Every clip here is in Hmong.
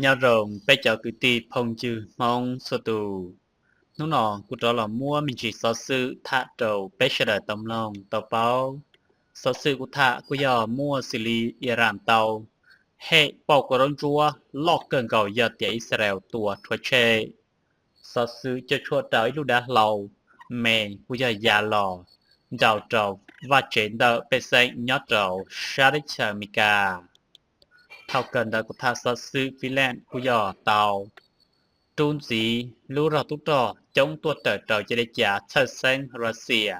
Nyob zoo peb cov kwv tij phooj ywg Hmoob txhua tus. Hnub no kuv rov los muab me ntsis xov xwm tham rau peb sawv daws tau mloog tau paub. Xov xwm kuv tham kuj yog muaj xws li Iran tau hem pauj kua zaub ntsuab loj kawg nkaus yog tias Israel tua rhuav tshem. Xov xwm cuam tshuam rau ib lub dav hlau me kuj yog ya los nraus rau vaj tsev ntawm pej xeem nyob rau sab teb chaws Amelikas. Thaum kawg ntawd kuv tham xov xwm Finland kuj yog tau rub ntxiv lub rog tub rog coob tuaj raws rau cov dej cav txhawj xeeb Russia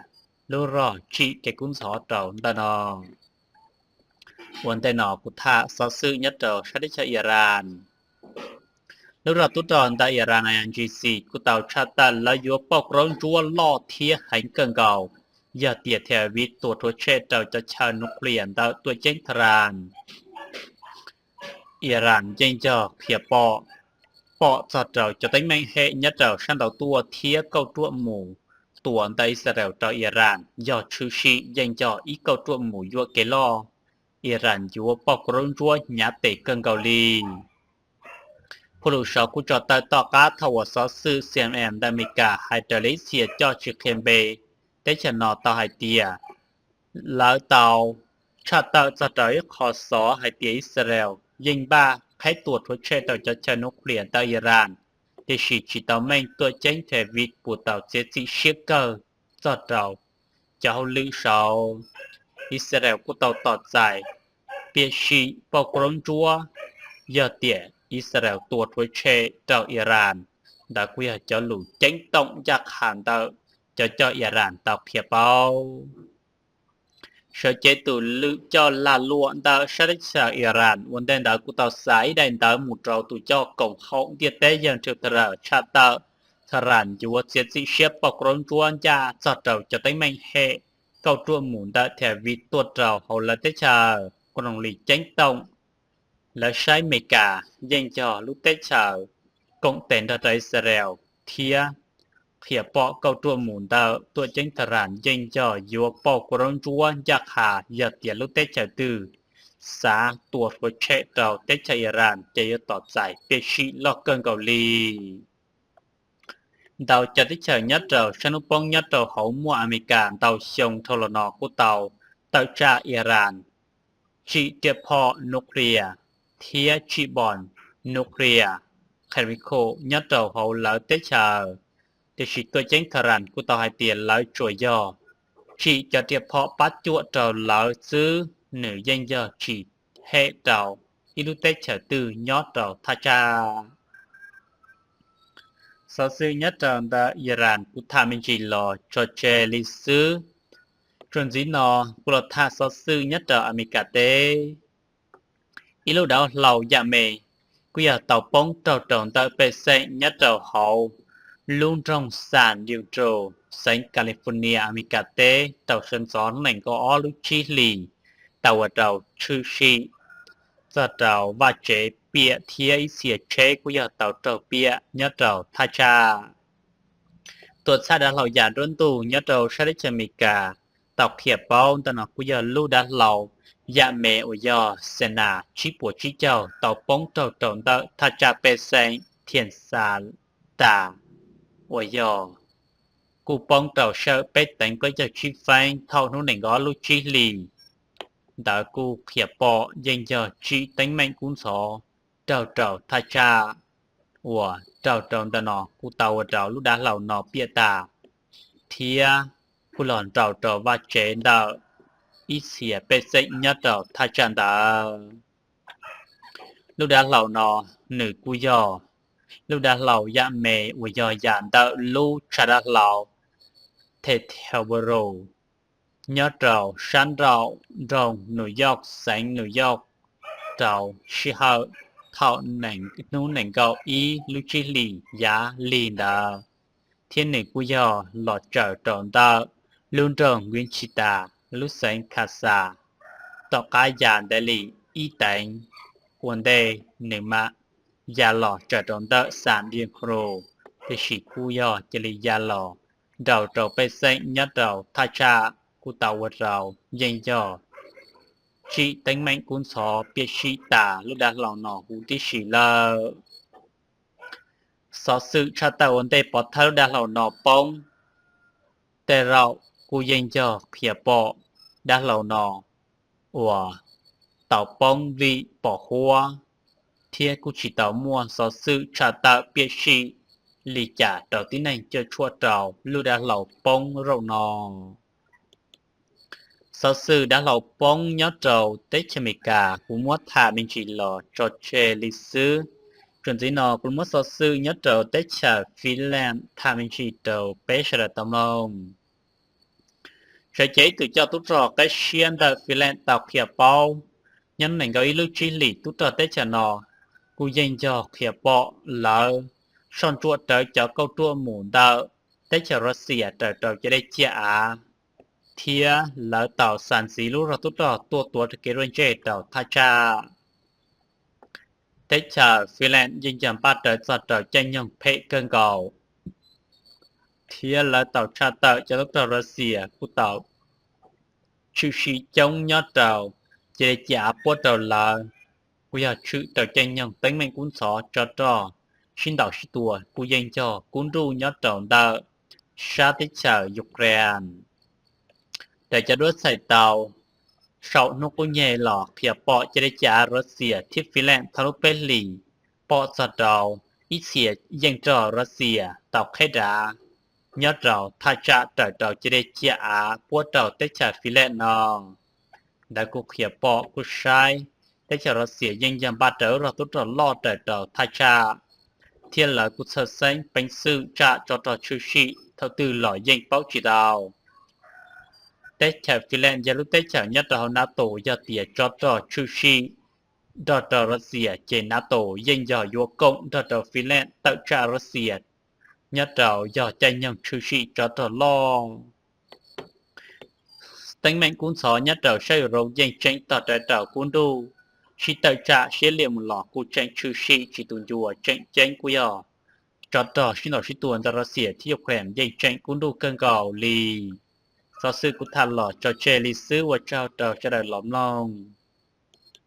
lub rog tsim kev kub ntxhov rau ntawm no. Ua ntej no kuv tham xov xwm nyob rau sab teb chaws Iran. Lub rog tub rog ntawm Iran I R G C kuj tau tshaj tawm lawv yuav pauj kua zaub ntsuab loj thiab heev kawg nkaus yog tias Tel Aviv tua rhuav tshem rau cov chaw nuclear ntawm tuam ceeb Tehran. Iran yeej yog qhia pom, pom txog rau cov teeb meem hem nyob rau sab nraud tuaj thiab kauj ruam mus tua ntawm Israel rau Iran yog tshwm sim yeej yog ib kauj ruam mus yuam kev loj. Iran yuav pauj kua zaub ntsuab hnyav tes kawg nkaus li. Phau lus saud kuj tso tawm tom qab thaum uas xov xwm C N N ntawm Amelikas hais raws li ib txhia coj tsis qhia npe teb chaws no tau hais tias lawv tau tshaj tawm txog rau ib qho xov hais tias Israel yeej npaj qheb tua rhuav tshem rau cov chaw nuclear ntawm Iran, tiam sis tsis tau meej tuam ceeb Tel Aviv puas tau txiav txim siab kawg txog rau cov hauj lwm saud. Israel kuj tau tos txais piam sij pauj kua zaub ntsuab yog tias Israel tua rhuav tshem rau Iran. Ntawd kuj yog cov lus ceeb toom ncaj qha ntawm cov coj Iran tau qhia paub. Sawv cev tus lwm coj lag luam ntawm sab teb chaws Iran ua ntej ntawd kuj tau xa ib daim ntawv mus rau tus coj koom haum ntiaj teb yawg Trump tshaj tawm Tehran yuav txiav txim siab pauj kua zaub ntsuab ncaj txog rau cov teeb meem hem kauj ruam mus ntawm Tel Aviv tuaj rau hauv lawv teb chaws. Kuj zoo li ceeb toom lawv saib Amelikas yeej yog lub teb chaws koom tes nrog rau Israel thiab qhia pom kauj ruam mus ntawm tuam ceeb Tehran yeej yog yuav pauj kua zaub ntsuab ncaj qha yog tias lub teb chaws twg xav tua rhuav tshem rau teb chaws Iran ces yuav tos txais piam sij loj kawg nkaus li. Ntau cov teb chaws nyob rau sab hnub poob nyob rau hauv muaj Amelikas ntau xyoo dhau los no kuj tau tawm tsam Iran tsim riam phom nuclear thiab tsim bom nuclear chemical nyob rau hauv lawv teb chaws. Tiam sis tuam ceeb Tehran kuj tau hais tias lawv tsuas yog tsim cov riam phom pab cuam rau lawv xwb, nws yeej yog tsis hem rau ib lub teb chaws twg nyob rau thaj tsam. Xov xwm nyob rau ntawm Iran kuv tham me ntsis los tso tseg li xwb. Txuas ntxiv no kuv los tham xov xwm nyob rau Amelikas teb. Ib lub dav hlau yam me kuj yog tau poob raug rau ntawm pej xeem nyob rau hauv lub nroog San Diego, xeev California, Amelikas teb rau sawv ntxov hnub nees nkaum ob lub tsib hlis, tau ua rau tshwm sim txog rau vaj tsev piam thiab ib txhia tsheb kuj yog tau raug piam nyob rau thaj tsam. Tuam txhab dav hlau yam nruab ntug nyob rau sab teb chaws Amelikas tau qhia paub ntawm no kuj yog lub dav hlau yam me uas yog Cessna tsib puas tsib caug tau poob raug rau ntawm thaj tsam pej xeem Thiam Xa Tas uas yog kuj poob rau sawm peb teev plaub caug tsib feeb thaum hnub nees nkaum ob lub tsib hlis. Ntawd kuj qhia pom yeej yog tsim teeb meem kub ntxhov raug rau thaj tsam uas raug rau ntawm no kuj tau ua rau lub dav hlau no piam tas thiab kuj los nraus rau vaj tsev ntawm ib txhia pej xeem nyob rau thaj tsam ntawd. Lub dav hlau no nws kuj yog lub dav hlau yam me uas yog yam ntawm lub tshav dav hlau Teterboro nyob rau sab nraum nroog New York, xeev New York rau sij hawm thaum hnub nees nkaum ib lub tsib hlis yav lig ntawd, thiab nws kuj yog los tsaws rau ntawm lub nroog Wichita, lub xeev Kansas, tom qab ya ntawd li ib teev ua ntej nws mam ya los tsaws rau ntawm San Diego, tiam sis kuj yog cia li ya los nraus rau pej xeem nyob rau thaj tsam kuj tau ua rau yeej yog tsim teeb meem kub ntxhov piam sij tas lub dav hlau no huv tib si lawm. Xov xwm tshaj tawm ua ntej pov thawj lub dav hlau no poob, tej zaum kuj yeej yog qhia pom dav hlau no uas tau poob vim pom huab, thiab kuj tsis tau muaj xov xwm tshaj tawm piam sij li cas rau tib neeg cuam tshuam rau lub dav hlau poob zaum no. Xov xwm dav hlau poob nyob rau teb chaws Amelikas kuv muab tham me ntsis los tso tseg li xwb. Txuas ntxiv no kuv muab xov xwm nyob rau teb chaws Finland tham me ntsis rau peb sawv daws tau mloog. Tsev cai ib tug coj tub rog qib siab ntawm Finland tau qhia paub, nyob nees nkaum ib lub tsib hlis tub rog teb chaws no kuj yeej yog qhia pom lawv soj ntsuam rawv cov kauj ruam mus ntawm teb chaws Russia raws rau cov dej ciam av, thiab lawv tau xa ntxiv lub zog tub rog tuaj tuav kev ruaj ntseg rau thaj tsam. Teb chaws Finland yeej yog npaj rawv txog rau caij nyoog phem kawg nkaus, thiab lawv tau tshaj tawm cov tub rog Russia kuj tau tshwm sim coob nyob rau cov dej ciam av puab rau lawv, kuj yog tshwm rau caij nyoog teeb meem kub ntxhov tsov rog sib ntaus sib tua kuj yeej yog kub nruj nyob rau ntawm sab teb chaws Ukraine. Raws cov duab txhais tau, saum hnub qub nyeg los qhia pom cov dej ciam av Russia thiab Finland thaum lub peb hlis pom txog rau ib txhia yeej rog Russia tau qheb dav nyob rau thaj tsam raws rau cov dej ciam av puab rau teb chaws Finland no. Ntawd kuj qhia pom kuj saib teb chaws Russia yeej yog npaj rawv zog tub rog loj raws rau thaj tsam, thiab lawv kuj txhawj xeeb peev xwm tsam tsov rog tshwm sim thaum twg los yeej paub tsis tau. Teb chaws Finland yog lub teb chaws nyob rau hauv NATO, yog tias tsov rog tshwm sim nrog rau Russia ces NATO yeej yog yuav koom nrog rau Finland tawm tsam Russia nyob rau yog caij nyoog tshwm sim tsov rog loj. Teeb meem kub ntxhov nyob rau sab Europe yeej tseem tog rawv rau kub nruj, sib tawm tsam siab liam mus los kuj tseem tshwm sim tsis tu ncua, tseem ceeb kuj yog tsov rog sib ntaus sib tua ntawm Russia thiab Ukraine yeej tseem kub nruj kawg nkaus li. Xov xwm kuv tham los tso tseg li xwb, ua tsaug rau sawv daws los mloog.